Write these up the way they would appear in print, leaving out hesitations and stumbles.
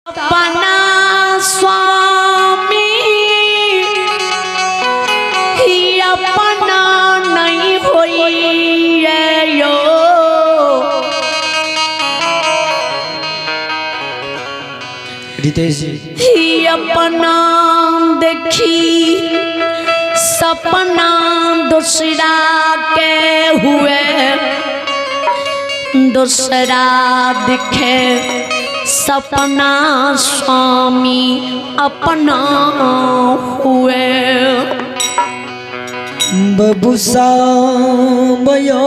सपना स्वामी ही अपना नहीं होई यो। रितेश जी ही अपना देखी सपना दूसरा के हुए, दूसरा दिखे सपना स्वामी अपना हुए। बबुसा बयो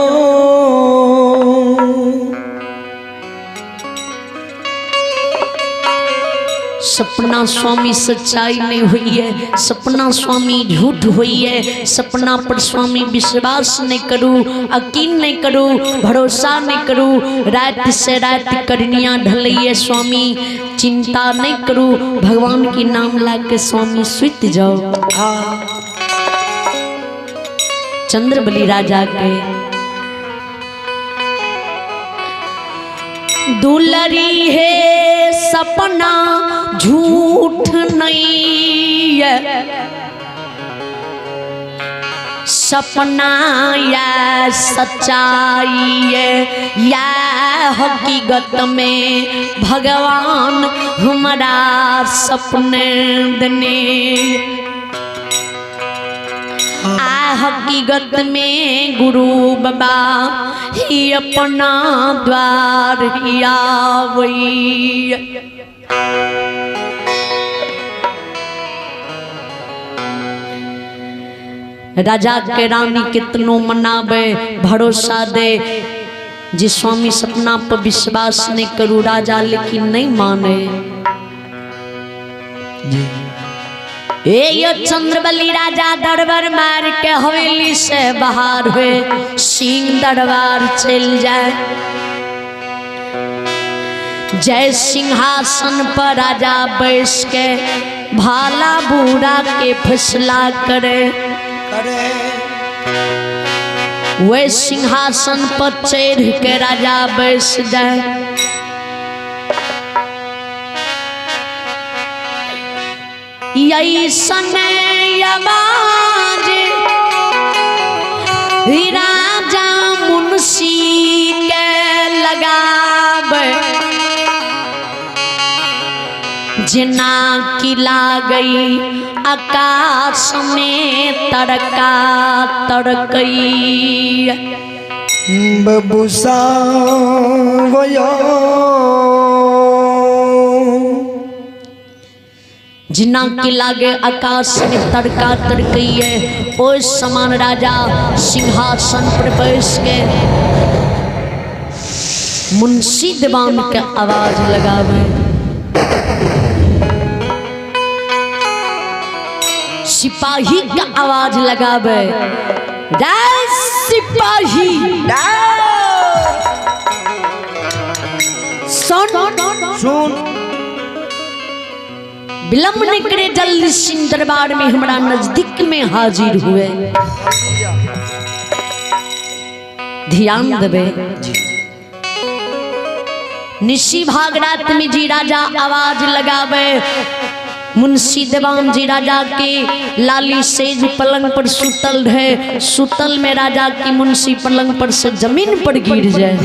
सपना स्वामी सच्चाई नहीं हुई है, सपना स्वामी झूठ हुई है। सपना पर स्वामी विश्वास नहीं करूँ, यकीन नहीं करूँ, भरोसा नहीं करूँ। रात से रात करनिया ढलैये स्वामी, चिंता नहीं करूँ, भगवान की नाम ला के स्वामी सुत जाओ। चंद्रबली राजा के दुलरी है सपना झूठ नहीं है, सपना या सच्चाई है, या हकीकत में भगवान हमारा सपने देने। आ हकीकत में गुरु बाबा ही अपना द्वार ही आवई। राजा के रानी कितनो मनावे भरोसा दे जी स्वामी सपना पर विश्वास नहीं करू राजा, लेकिन नहीं माने। जी ए यो चंद्रबली राजा दरबार मार के हवेली से बाहर हुए, सिंह दरबार चल जाए। जय सिंहासन पर राजा बैस के भाला बुरा के फैसला करे, करे वे सिंहासन पर चढ़ के राजा बैस जाए। यही समय आवाज राजा मुंशी के लगावे, जिना की लागई आकाश में तड़का तड़कई। बबुसा वयो जिना की लागे आकाश में तड़का तड़कई, ओ समान राजा सिंहासन पर बैस के मुंशी दीवान के आवाज लगावे। सिपाही का आवाज लगावे, जय सिपाही सुन सुन विलंब नहीं करे, जल्दी सिंह दरबार में हमारा नजदीक में हाजिर हुए। ध्यान देवे निशी भाग रात में जी राजा आवाज लगावे। मुंशी देवान जी राजा के लाली सेज पलंग पर सुतल रहे, सुतल में राजा की मुंशी पलंग पर से जमीन पर गिर जाए।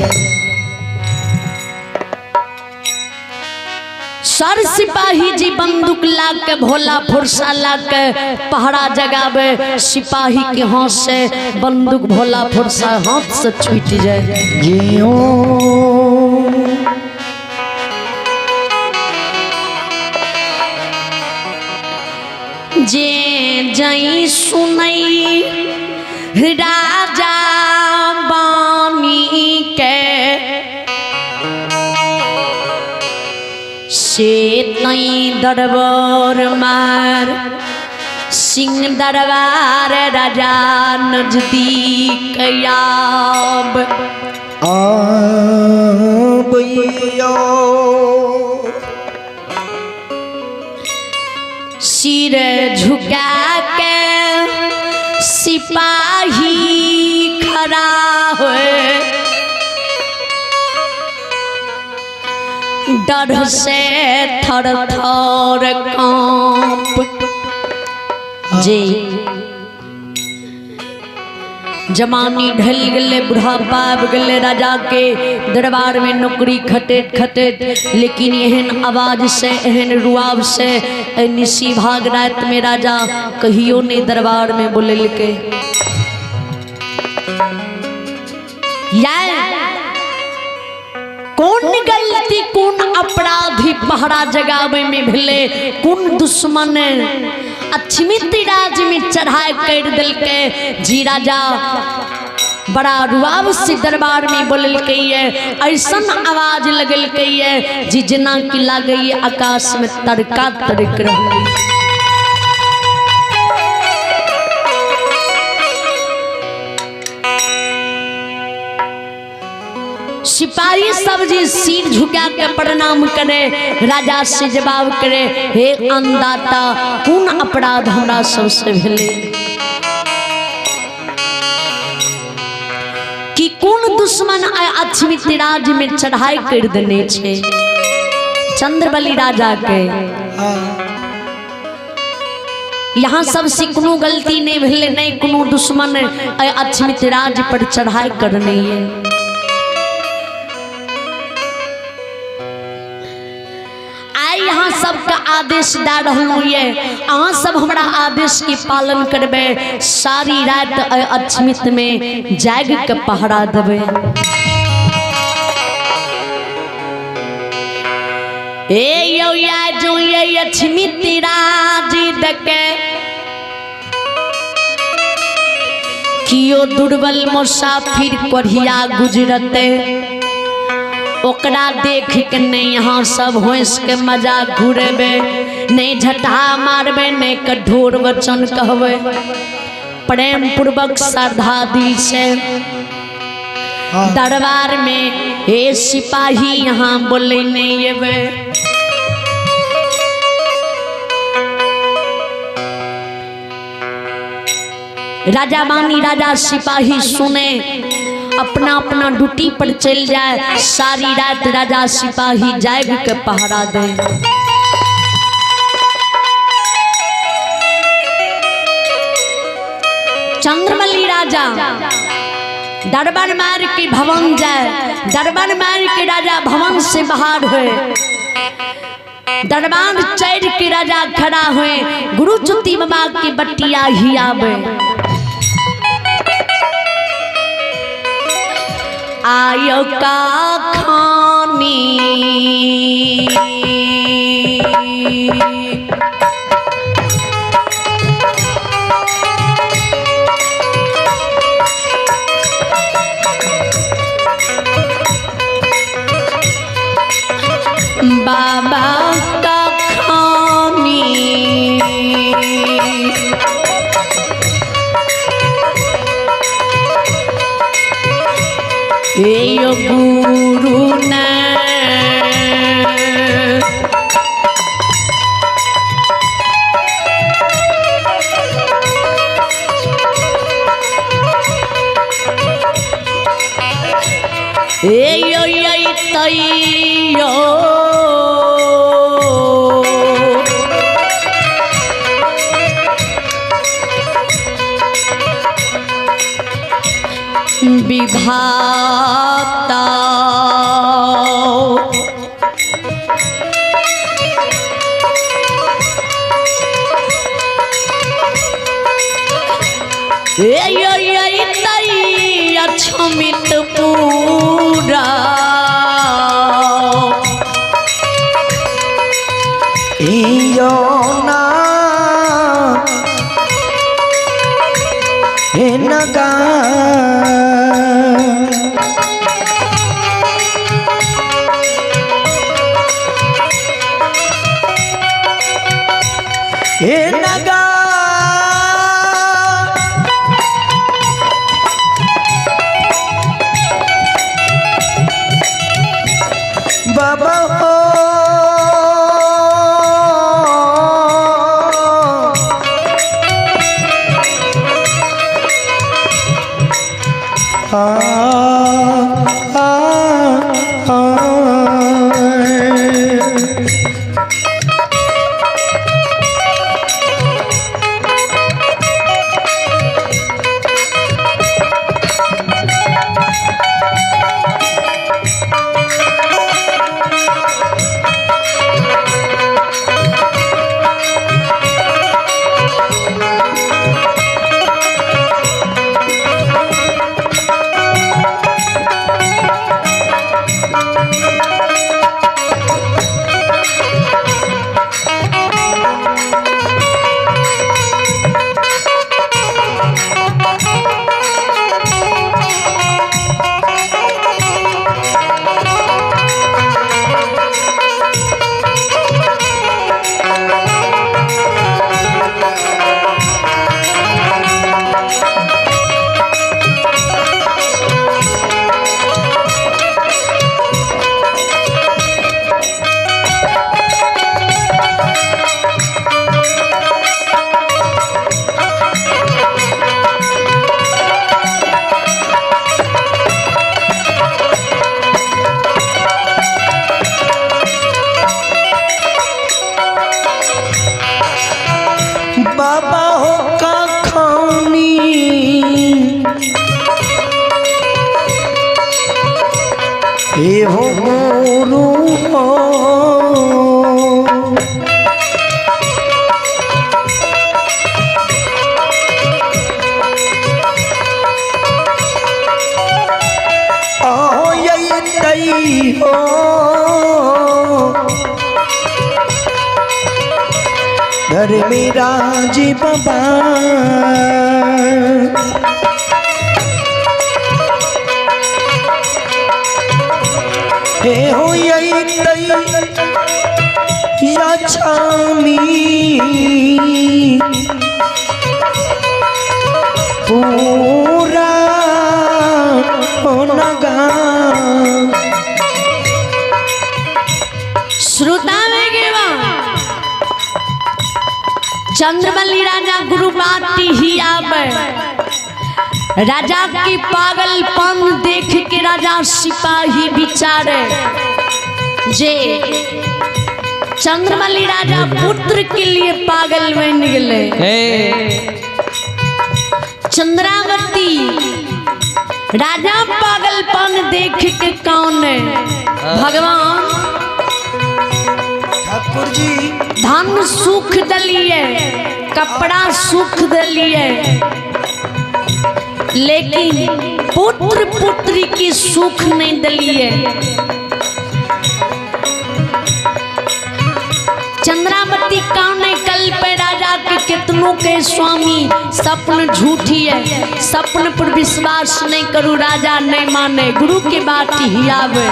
सर सिपाही जी बंदूक ला के भोला फुर्सा ला के पहरा जगावे, सिपाही के हाथ से बंदूक भोला फुर्सा हाथ से छूट जाए। जियो जे जई सुनई राजा बानी के से तई दरबार मार सिंह दरबार राजा नजदीक आब। आबैयो सिर झुका के सिपाही खड़ा होए, डर से थर थर कांप जी। जमानी ढल गले, बुढ़ापा आबि गेलै राजा के दरबार में नौकरी खटैत खटैत, लेकिन एहन आवाज से एहन रुआब से निशी भाग रात में राजा कहियो नहीं दरबार में बोलेलकै। या कोन गलती कोन अपराधी पहरा जगावे में भेले, कोन दुश्मन अक्षमित राज में चढ़ाई कर दिलके जी। राजा बड़ा रुआब से दरबार में बोललकै ये, ऐसन आवाज लगलकै ये जी जेना कि लागै आकाश में तड़का तड़क रहलै। सिपाही सब जी सिर झुका के प्रणाम करे, राजा से जवाब करे, हे अन्नदाता कोन अपराध हमरा सबसे भेले कि कोन दुश्मन आय अक्षमित राज में चढ़ाई कर देने छे चंद्रबली राजा के। यहाँ सबसे कोनो गलती नहीं भेले, नहीं कोनो दुश्मन आय अक्षमित राज पर चढ़ाई करने है। आइ यहाँ सबके आदेश दे रहलहुँ ये, अहाँ सब हमरा आदेश के पालन करबै, सारी रात अक्षमित में जाग के पहरा देबै। ए यौ या जो ये अक्षमित राज दके कियो दुर्बल मुसाफिर कोढ़िया गुजरते, ओकरा देख के नहीं यहाँ सब होइस के मजा घुरेबे, नहीं झटहा मारबे, नहीं कठोर वचन कहबे, प्रेम पूर्वक श्रद्धा दिल से दरबार में हे सिपाही यहाँ बोले नहीं एबे। राजा बानी राजा सिपाही सुने, अपना अपना ड्यूटी पर चल जाए, सारी रात राजा सिपाही जाग के पहरा दे। चंद्रमल्ली राजा दरबार मार के भवन जाए, दरबार मार के राजा भवन से बाहर हुए, दरबार चढ़ के राजा खड़ा हुए, गुरु ज्योति बाबा की बटिया ही आवे। आयो का खानी बाबा का खानी ए गुरु ने ए यो ये तैयो विभाता अक्षमित पूरा इयो ना नगा हे नगा बाबा हो आ, आ, आ। हे हो गुरु हो। आहो यही हो धर्मराज बाबा। हे हो यही याचामी पूरा नगा। श्रोता में गेवा चंद्रबली राजा गुरु बाटी ही आवे। राजा की पागलपन देख के राजा सिपाही विचारे जे चंद्रबली राजा पुत्र के लिए पागल बन गए। चंद्रावती राजा पागलपन देख के कौन है भगवान ठाकुर जी धन सुख दलिए, कपड़ा सुख दलिए, लेकिन पुत्र पुत्री की सुख नहीं दलिए। चंद्रावती काने कल पे राजा के कितनों के स्वामी सपन झूठी है, सपन पर विश्वास नहीं करूँ, राजा नहीं माने, गुरु की बात ही आवे।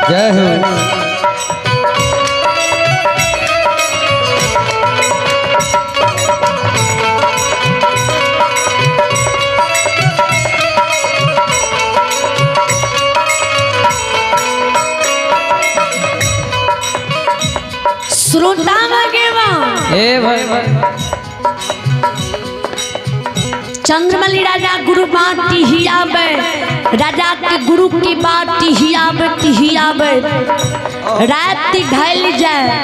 जय हो। श्रोता मगेवा हे भाई चंद्रमणि राजा गुरु बाटी ही आवे, राजा के गुरु की बाटी ही आवे ही आवे। रात ढल जाए,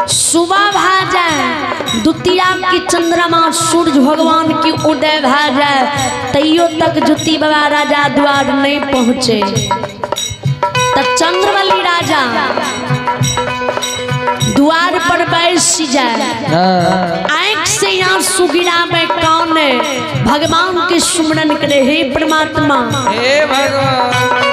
सुबह भा जाए, द्वितीया की चंद्रमा सूर्य भगवान की उदय भा जाए, तैयो तक ज्योति बाबा राजा द्वार नहीं पहुँचे। तब चंद्रबली राजा द्वार पर बैस जाए, आंख से आंसू गिरावे कौन है भगवान के सुमरन करे। हे परमात्मा, हे भगवान,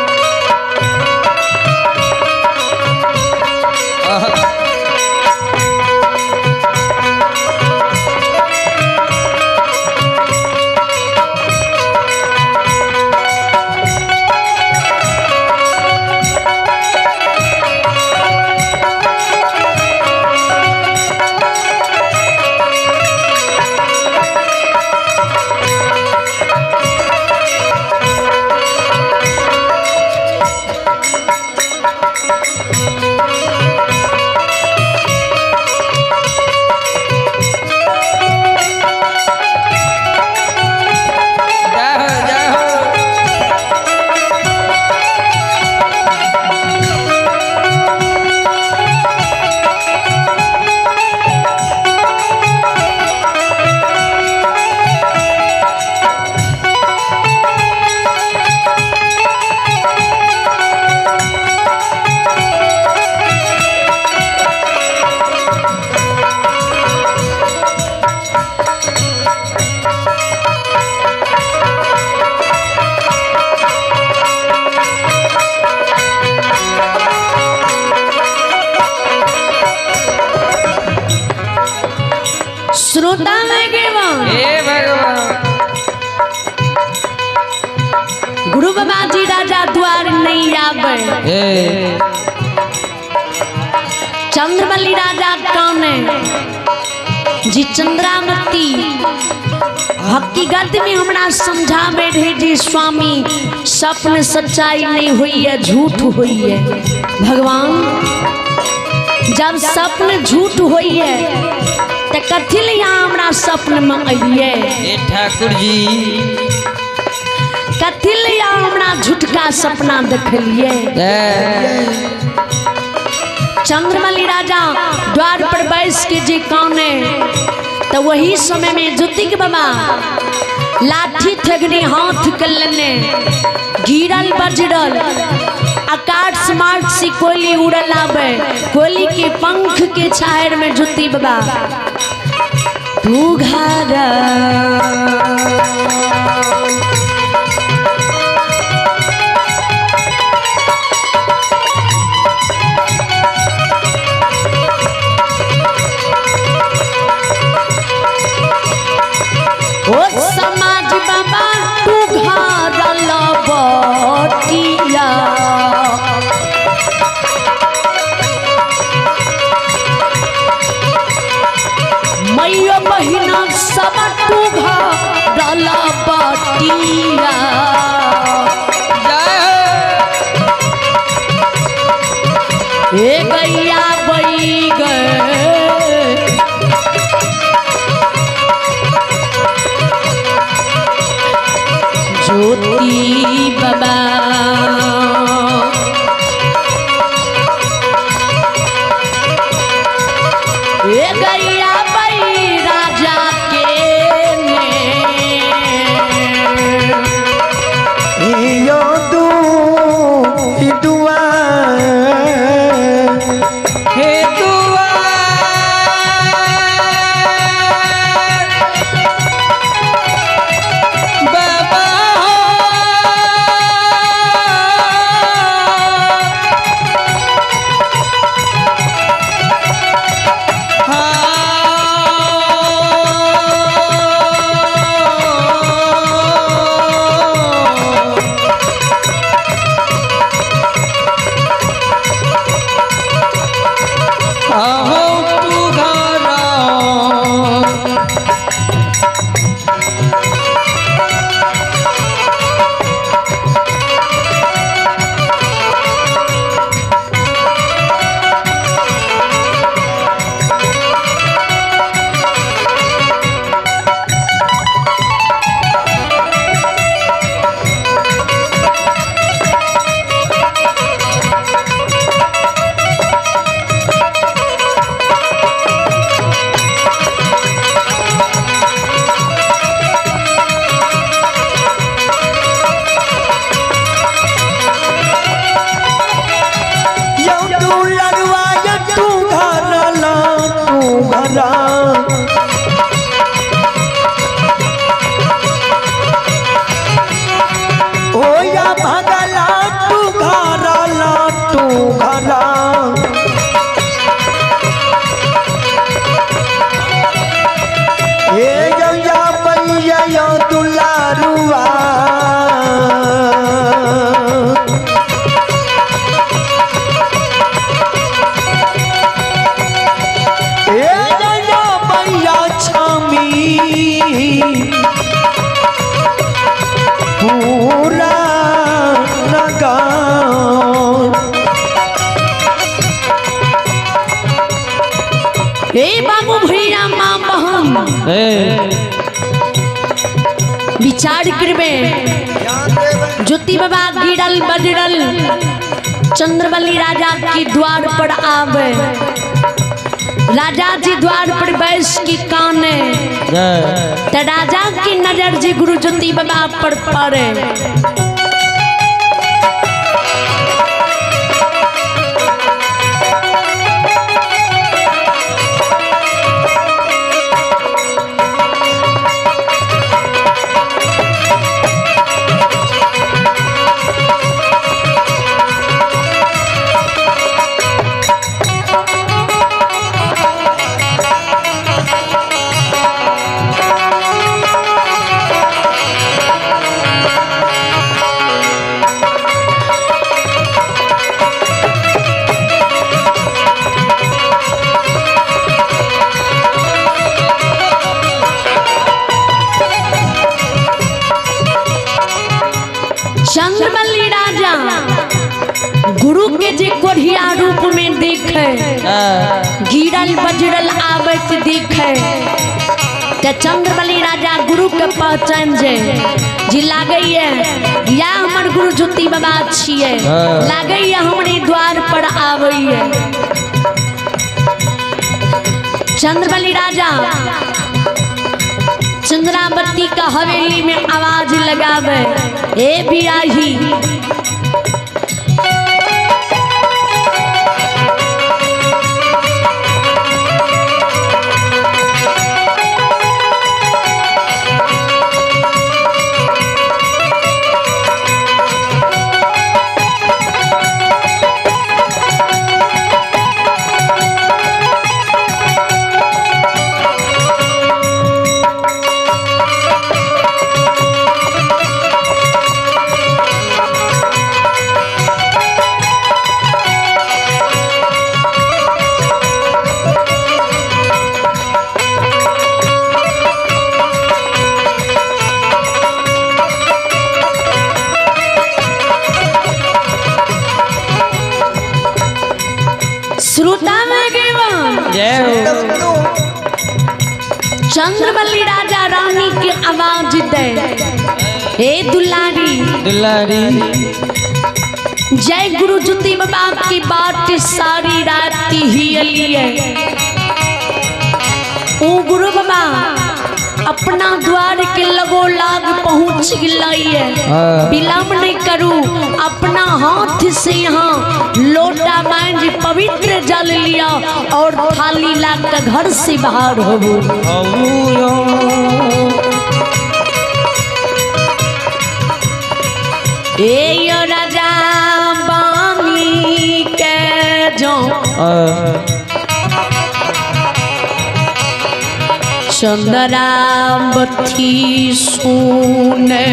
श्रोता में गेवा हे भगवान। गुरु बाबा जी राजा द्वार नहीं आवे। हे चंद्रबली राजा कौन है जी? चंद्रामती हकीकत में हमरा समझावे रहे जी स्वामी स्वप्न सच्चाई नहीं हुई है, झूठ हुई है। भगवान जब स्वप्न झूठ हुई है तो कथी ले यहाँ हमरा स्वप्न में अलिए? हे ठाकुर जी कथी ले यहाँ हमरा झूठका सपना देखलिए? जय। चंद्रमणि राजा द्वार पर बैस के जी काने तो वही समय में ज्योति के बाबा लाठी थगनी हाथ कर लेने गिरल बजरल आकाश मार्ग से कोयली उड़ल आवे, कोयली के पंख के छायर में ज्योति बाबा तू घर ओ समाज बाबा तू घर लबटिया मैयो बहिना सब तू घर लबटिया। जय हो। हे गैया बई गए ज्योति बाबा हे गैया बई राजा के ने। यो दू दुआ हे दुआ बाबा हो। हाँ। अहो तू घरा यो तू लड़वा यो तू घर ला तू घरा ओ या भगला तू घर ला तू घरा हे यो या बैया यो दुलारुआ हे यो मैया छामी पूरा नगान हे बाबू भैया माँ बहन हे विचार करबे ज्योति बाबा गिरल बजरल चंद्रबली राजा के द्वार पर आवे, राजा जी द्वार पर बैस के काने जय। त राजा की नजर जी गुरु ज्योति बाबा पर पड़े। चंद्रबली राजा गुरु के जे कोढ़िया रूप में देखे, गिरल बजरल आबैत देखे, ते चंद्रबली राजा गुरु के पहचान जे जी लागैया या हमर गुरु ज्योति बाबा छियै, लागैया हमरे द्वार पर आबैया। चंद्रबली राजा चंद्रावती का हवेली में आवाज लगावे, ए बियाही श्रोता में गेवा। जय हो। चंद्रबली राजा रानी के आवाज दे, हे दुलारी दुलारी, जय गुरु ज्योति बाबा की बात सारी रात ही अली है। ओ गुरु बाबा अपना द्वार के लगो लाग पहुँच गई है, विलम्ब नहीं करूँ, अपना हाथ से यहाँ लोटा मांझ पवित्र जल लिया और थाली ला के घर से बाहर हो। ए यो राजा बानी के जो चंद्रावती सुने,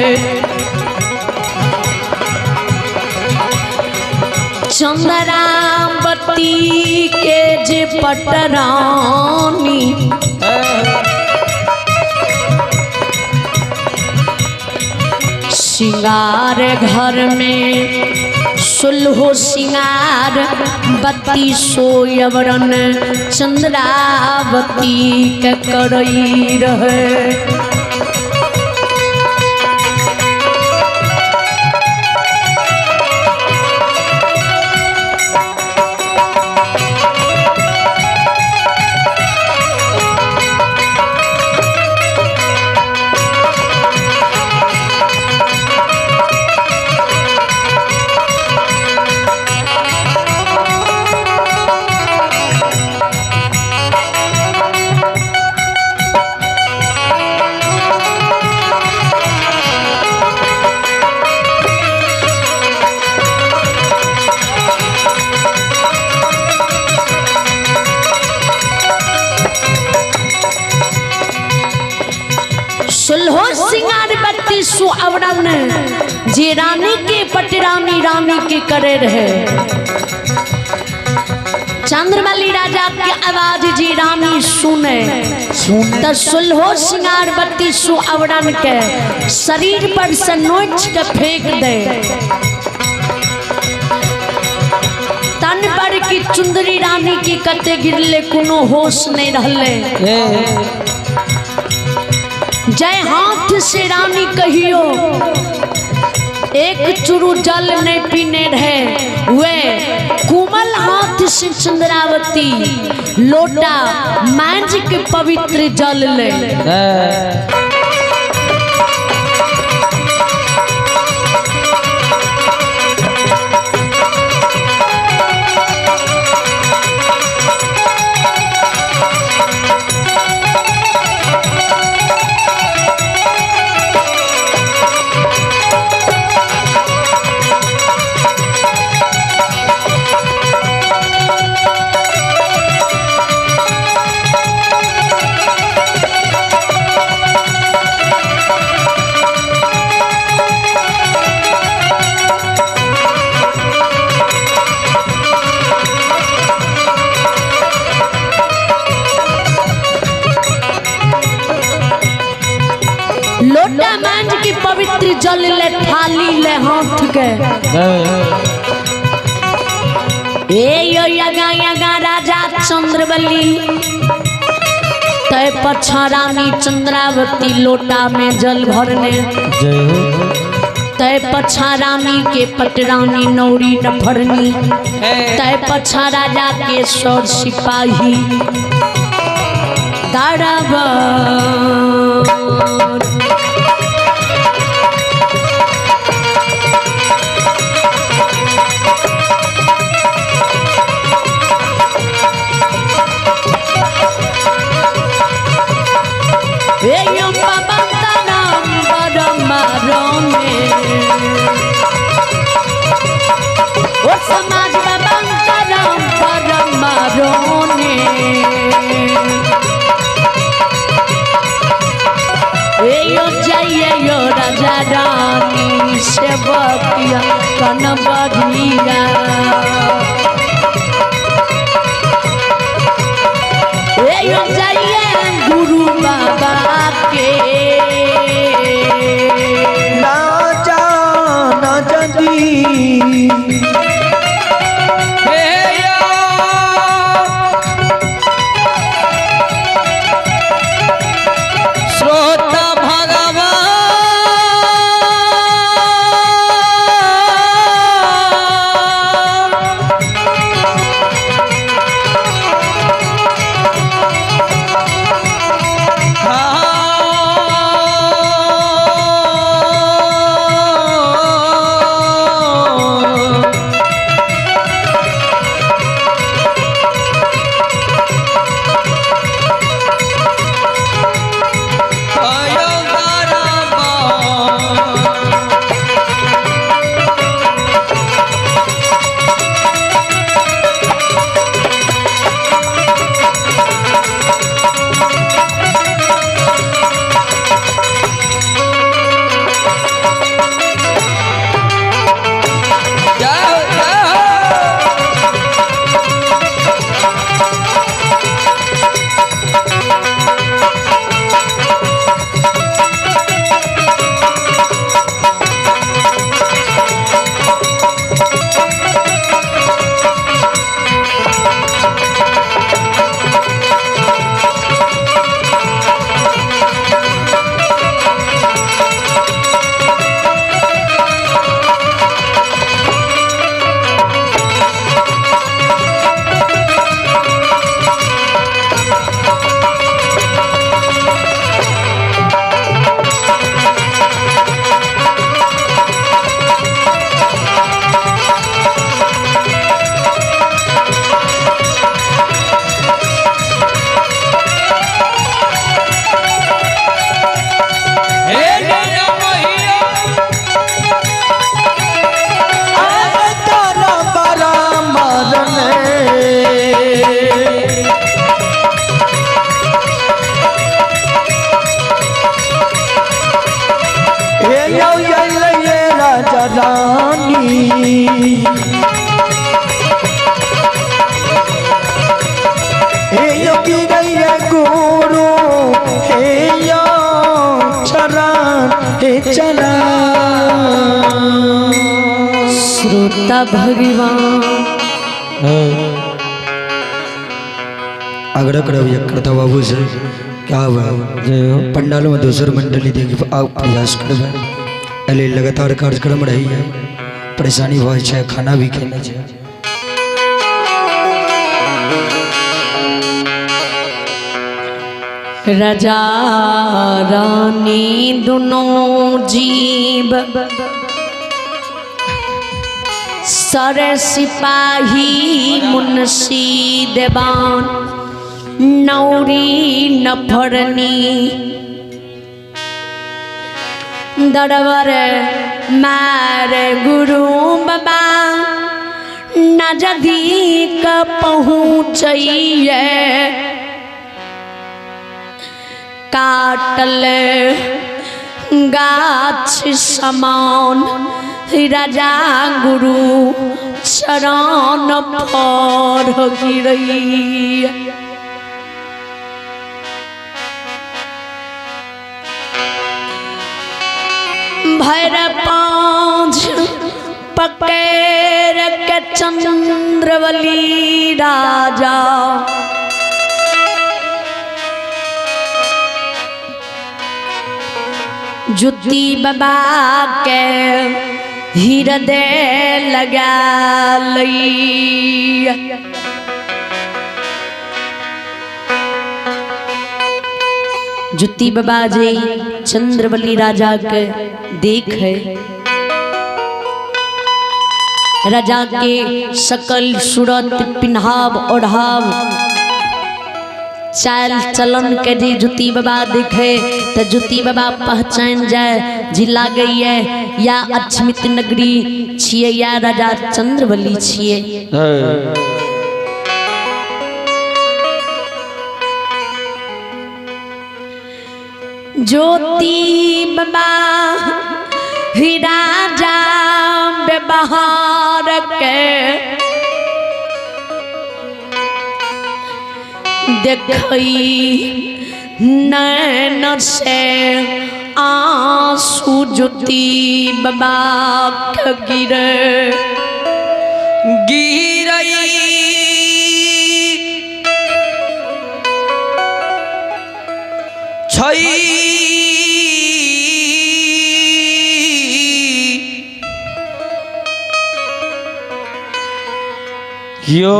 चंद्रावती के जे पटरानी, सिंगार घर में सुलहो सिंगार बत्ती सोयवरन चंद्रावती के करई रहे। सुलहो सिंगार बत्ती सुअवरन जे रानी के पटरानी रानी के करे रहे। चंद्रबली राजा के आवाज जी रानी सुने तो सुलहो सिंगार बत्ती सुअवरन के शरीर पर से नोच के फेंक दे, तन पर की चुंदरी रानी की कते गिरले कोनो होश नहीं रहले। जय हाथ से रानी कहियो एक चुरू जल नहीं पीने रहे, वे कोमल हाथ से चंद्रावती लोटा मांझ के पवित्र जल ले। थाली ले हाथ के। ए यो यगा यगा राजा चंद्रबली तय पछा रानी चंद्रावती लोटा में जल भरने। जय हो। तय पछा रानी के पटरानी नौरी नफरनी। तय पछा राजा के सौर सिपाही दाराबर। ओ समाज बाबा राम परम रोने। ए यो जाइए यो राजा रानी सेवकिया कन बढ़िया। ए यो जाइए गुरु बाबा के ना जाना जदी। श्रोता भगवान रानी हे योगी गैया गुरु हे यो चरण हे चरण। श्रोता भगवान आग्रह करब ये करता बाबू से क्या हुआ जय हो। पंडाल में दोसर मंडली देख आब प्रयास करबै एले लगातार कार्यक्रम रही है परेशानी भऽ छै खाना भी खेने छै। राजा रानी दोनों जीव सर सिपाही मुंशी देवान नौरी नफरनी दरबर मार गुरु बाबा नजदीक पहुँचैये काटल गाछ समान राजा गुरु चरण पर गिरैया। भर पाँच पकड़ के चंद्रवली राजा जुत्ती बाबा के हृदय लगा लई। जुत्ती बाबा जी चंद्रबली राजा के देख है, राजा के सकल सूरत पिन्हाव ओढ़ाव चाल चलन के जी जुत्ती बाबा देखे तो जुत्ती बाबा पहचान जाए जी लागै है या अक्षमित नगरी छिए या राजा चंद्रबली छिए। ज्योति बाबा ही राजा व्यवहार के देखई नैन से आंसू ज्योति बाबा के गिरे गिरई छई यो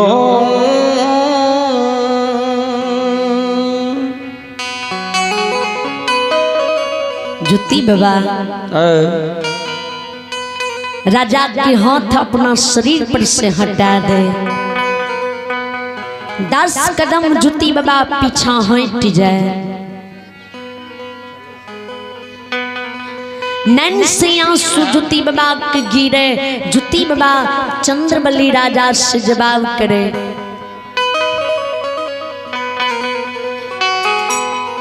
ज्योति बाबा राजा के हाथ अपना शरीर पर से हटा दे, 10 कदम ज्योति बाबा पीछा हट जाए, नैन से आंसू ज्योति बाबा के गिरे। ज्योति बाबा चंद्रबली राजा से जवाब करे,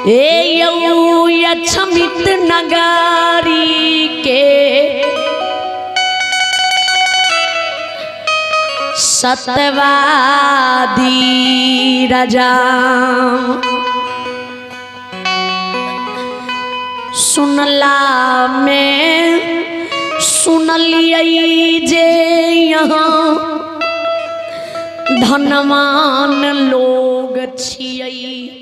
ए यऊ अक्षमित नगारी के सतवादी राजा सुनला में सुनलियै जे यहाँ धनवान लोग छियै।